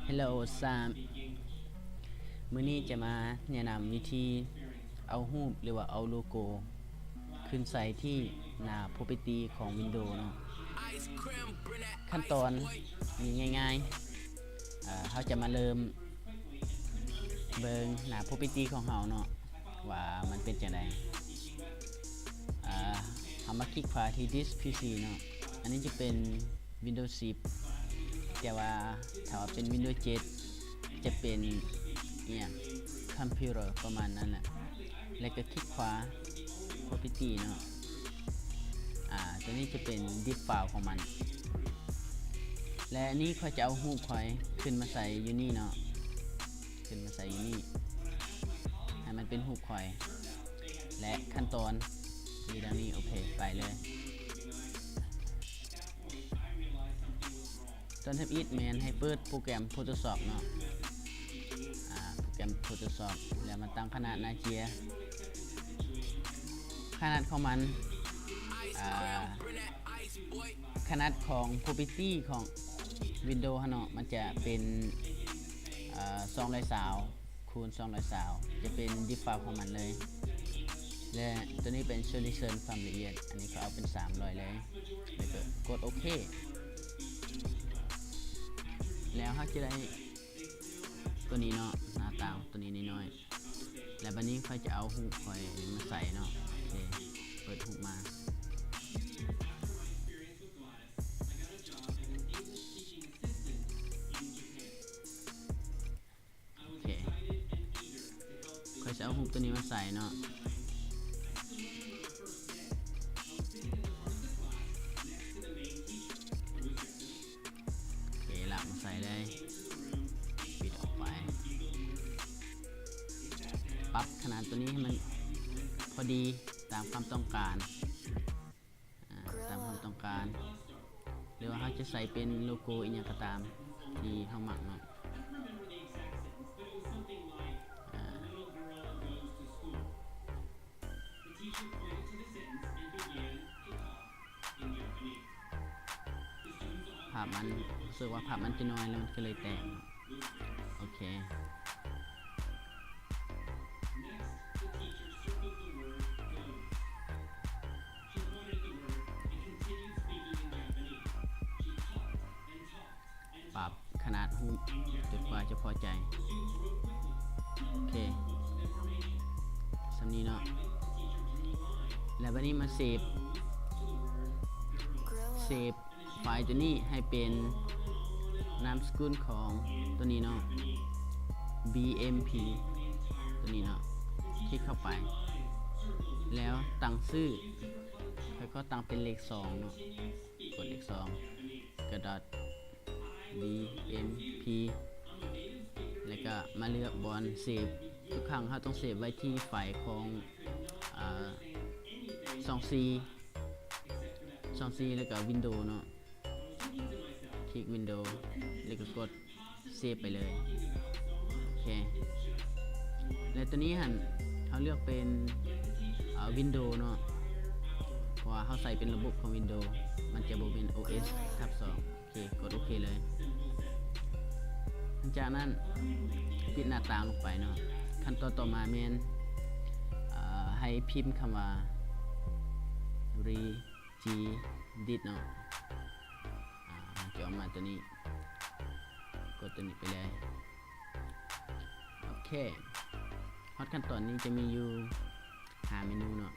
Hello Sam ມື້ນີ້ຈະມາແນະນຳວິທີເອົາຮູບ ຫຼືວ່າເອົາໂລໂກຂຶ້ນໃສ່ທີ່ໜ້າ Property ຂອງ Windows ເນາະ. ຂັ້ນຕອນນີ້ງ່າຍໆ ເຮົາຈະມາເລີ່ມເບິ່ງໜ້າ Property ຂອງເຮົາເນາະ ວ່າມັນເປັນຈັ່ງໃດ. ເຮົາມາຄລິກຂວາທີ່ This PC ເນາະ. ອັນນີ້ຈະເປັນ Windows ສິບ ແຕ່ວ່າຖ້າວ່າເປັນ Windows ເຈັດ ຈະເປັນອີ່ຫຍັງ Computer ປະມານນັ້ນແຫຼະ. ແລ້ວກໍຄລິກຂວາ Property ເນາະ. ອາ ຕົວນີ້ຈະເປັນ Default ຂອງມັນ. ແລະ ນີ້ຂ້ອຍຈະເອົາຮູບຂ້ອຍຂຶ້ນມາໃສ່ຢູ່ນີ້ເນາະ ຂຶ້ນມາໃສ່ຢູ່ນີ້ ໃຫ້ມັນເປັນຮູບຂ້ອຍ. ແລະ ຂັ້ນຕອນມີດັ່ງນີ້. ໂອເຄ ໄປເລີຍ. ຕອນທຳອິດແມ່ນໃຫ້ເປີດໂປຣແກຣມ Photoshop ເນາະ ອາ ໂປຣແກຣມ Photoshop ແລ້ວມາຕັ້ງຂະໜາດໜ້າເຈ້ຍ ຂະໜາດຂອງມັນ ອາ ຂະໜາດຂອງ Property ຂອງ Windows ຫັ້ນເນາະ ມັນຈະເປັນ ອາ ສອງຮ້ອຍຊາວ ຄູນສອງຮ້ອຍຊາວ ຈະເປັນ Default ຂອງມັນເລີຍ. ແລະ ຕົວນີ້ເປັນ Solution ຄວາມລະອຽດ ອັນນີ້ກໍເອົາເປັນສາມຮ້ອຍເລີຍ ແລ້ວກໍກົດໂອເຄ. ແລ້ວເຮົາຈະໄດ້ຕົວນີ້ເນາະ ໜ້າຕາຕົວນີ້ນ້ອຍໆ. ແລ້ວບັດນີ້ຂ້ອຍຈະເອົາຮູບຂ້ອຍມາໃສ່ເນາະ. ໂອເຄ ເປີດຮູບມາ. ໂອເຄ ຂ້ອຍຊິເອົາຮູບຕົວນີ້ມາໃສ່ເນາະ. ໂອເຄ ລາກມາໃສ່ເລີຍ ປິດອອກໄປ. ປັບຂະໜາດຕົວນີ້ໃຫ້ມັນພໍດີຕາມຄວາມຕ້ອງການ. ອາ ຕາມຄວາມຕ້ອງການ ຫຼືວ່າເຮົາຈະໃສ່ເປັນໂລໂກອີ່ຫຍັງກໍຕາມທີ່ເຮົາມັກເນາະ. ອາ ພາບມັນ ຮູ້ສຶກວ່າພາບມັນຈະນ້ອຍ ແລ້ວມັນກໍເລີຍແຕກເນາະ. ໂອເຄ ປັບຂະໜາດຮູບຈົນກວ່າຈະພໍໃຈ. ໂອເຄ ສ່ຳນີ້ເນາະ. ແລ້ວບັດນີ້ມາເຊບ ເຊບ ໄຟລ໌ຕົວນີ້ໃຫ້ເປັນນາມສະກຸນຂອງຕົວນີ້ເນາະ BMP ຕົວນີ້ເນາະ. ຄລິກເຂົ້າໄປ ແລ້ວຕັ້ງຊື່ ຂ້ອຍຂໍຕັ້ງເປັນເລກສອງເນາະ. ກົດເລກສອງ ກະດາດ BMP ແລ້ວກະມາເລືອກບ່ອນເຊບ. ທຸກຄັ້ງເຮົາຕ້ອງເຊບໄວ້ທີ່ໄຟລ໌ຂອງ ອາ ຊ່ອງສີ່ ຊ່ອງສີ່ ແລ້ວກະ Windows ເນາະ. ຄລິກ Windows ແລ້ວກໍກົດເຊບໄປເລີຍ. ໂອເຄ ແລະ ຕົວນີ້ຫັ້ນ ເຮົາເລືອກເປັນ ເອີ Windows ເນາະ ເພາະວ່າເຮົາໃສ່ເປັນລະບົບຂອງ Windows ມັນຈະບໍ່ແມ່ນ OS ທັບສອງ. ໂອເຄ ກົດໂອເຄເລີຍ. ຫຼັງຈາກນັ້ນ ປິດໜ້າຕ່າງລົງໄປເນາະ. ຂັ້ນຕອນຕໍ່ມາແມ່ນ ເອີ ໃຫ້ພິມຄຳວ່າ Re- G Edit ເນາະ. ອາ ມັນຈະອອກມາຕົວນີ້ ກົດຕົວນີ້ໄປເລີຍ. ໂອເຄ ຮອດຂັ້ນຕອນນີ້ຈະມີຢູ່ຫ້າເມນູເນາະ.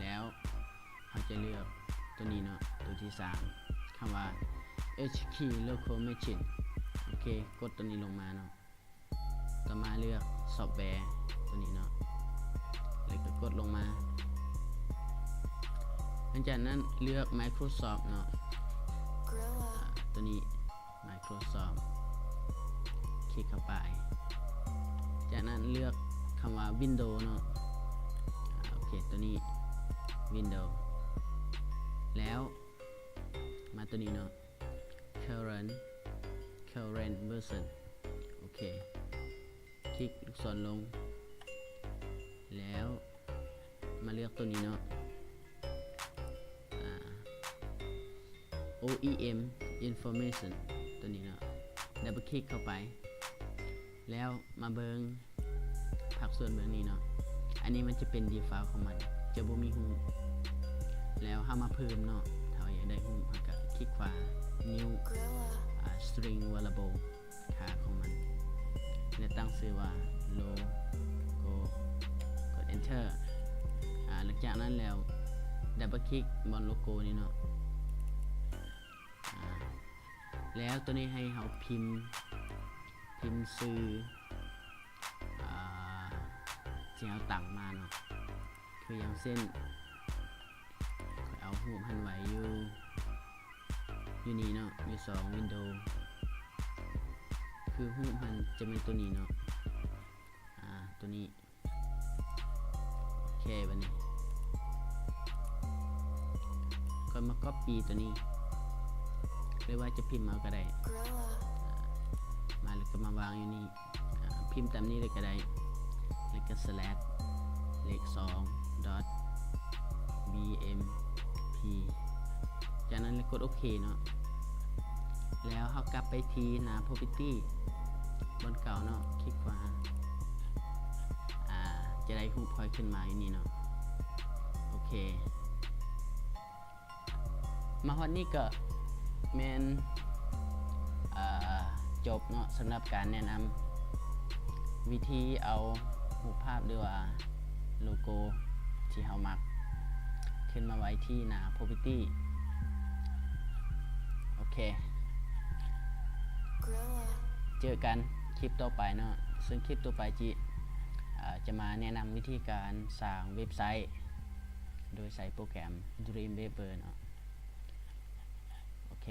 ແລ້ວເຮົາຈະເລືອກຕົວນີ້ເນາະ ຕົວທີສາມ ຄຳວ່າ H Key Local Machine. ໂອເຄ ກົດຕົວນີ້ລົງມາເນາະ. ຕໍ່ມາເລືອກຊອບແວຕົວນີ້ເນາະ ແລ້ວກໍກົດລົງມາ. ຫຼັງຈາກນັ້ນເລືອກ Microsoft ເນາະ ຕົວນີ້ Microsoft ຄລິກເຂົ້າໄປ. ຈາກນັ້ນເລືອກຄຳວ່າ Windows ເນາະ. ໂອເຄ ຕົວນີ້ Windows ແລ້ວມາຕົວນີ້ເນາະ Current Current Version. ໂອເຄ ຄລິກລູກສອນລົງ ແລ້ວມາເລືອກຕົວນີ້ເນາະ ອາ OEM Information ຕົວນີ້ເນາະ. ດັບເບິນຄລິກເຂົ້າໄປ ແລ້ວມາເບິ່ງພາກສ່ວນເບື້ອງນີ້ເນາະ. ອັນນີ້ມັນຈະເປັນດີຟອລຂອງມັນ ຈະບໍ່ມີຮູບ. ແລ້ວເຮົາມາເພີ່ມເນາະ, ຖ້າເຮົາຢາກໄດ້ຮູບ ເຮົາກະຄລິກຂວາ New ອ່າ String Variable ຄ່າຂອງມັນ ແລະ ຕັ້ງຊື່ວ່າ Logo ກົດ Enter. ອ່າ ຫຼັງຈາກນັ້ນແລ້ວ ດັບເບິນຄລິກບ່ອນໂລໂກ້ນີ້ເນາະ. ອ່າ ແລ້ວໂຕນີ້ໃຫ້ເຮົາພິມ ພິມຊື່ ອ່າ ທີ່ເຮົາຕັ້ງມາເນາະ. ຄືຢ່າງເຊັ່ນ ຂ້ອຍເອົາຮູບຫັ້ນໄວ້ຢູ່ ຢູ່ນີ້ເນາະ ຢູ່ສອງວິນໂດ. ຄືຮູບຫັ້ນຈະແມ່ນໂຕນີ້ເນາະ ອ່າ ໂຕນີ້. ໂອເຄ ບາດນີ້ຂ້ອຍມາກັອບປີ້ໂຕນີ້ ຫຼືວ່າຈະພິມເອົາກະໄດ້ ມາ ແລ້ວກະມາວາງຢູ່ນີ້. ອ່າ ພິມຕາມນີ້ເລີຍກະໄດ້ ແລ້ວກະສະແລັດ ເລກສອງ ດອດ ບີເອັມພີ ຈາກນັ້ນແລ້ວກົດໂອເຄເນາະ. ແລ້ວເຮົາກັບໄປທີ່ໜ້າ Property ບ່ອນເກົ່າເນາະ, ຄລິກຂວາ ອ່າ ຈະໄດ້ຮູບຂ້ອຍຂຶ້ນມາຢູ່ນີ້ເນາະ. ໂອເຄ ມາຮອດນີ້ກະແມ່ນ ເອີ ຈົບເນາະ ສຳລັບການແນະນຳວິທີເອົາຮູບພາບ ຫຼືວ່າໂລໂກ້ທີ່ເຮົາມັກ ຂຶ້ນມາໄວ້ທີ່ໜ້າ Property. ໂອເຄ ເຈີກັນຄລິບຕໍ່ໄປເນາະ, ເຊິ່ງຄລິບຕໍ່ໄປຈິ ເອີ ຈະມາແນະນຳວິທີການສ້າງເວັບໄຊ ໂດຍໃຊ້ໂປຣແກຣມ Dreamweaver ເນາະ. ໂອເຄ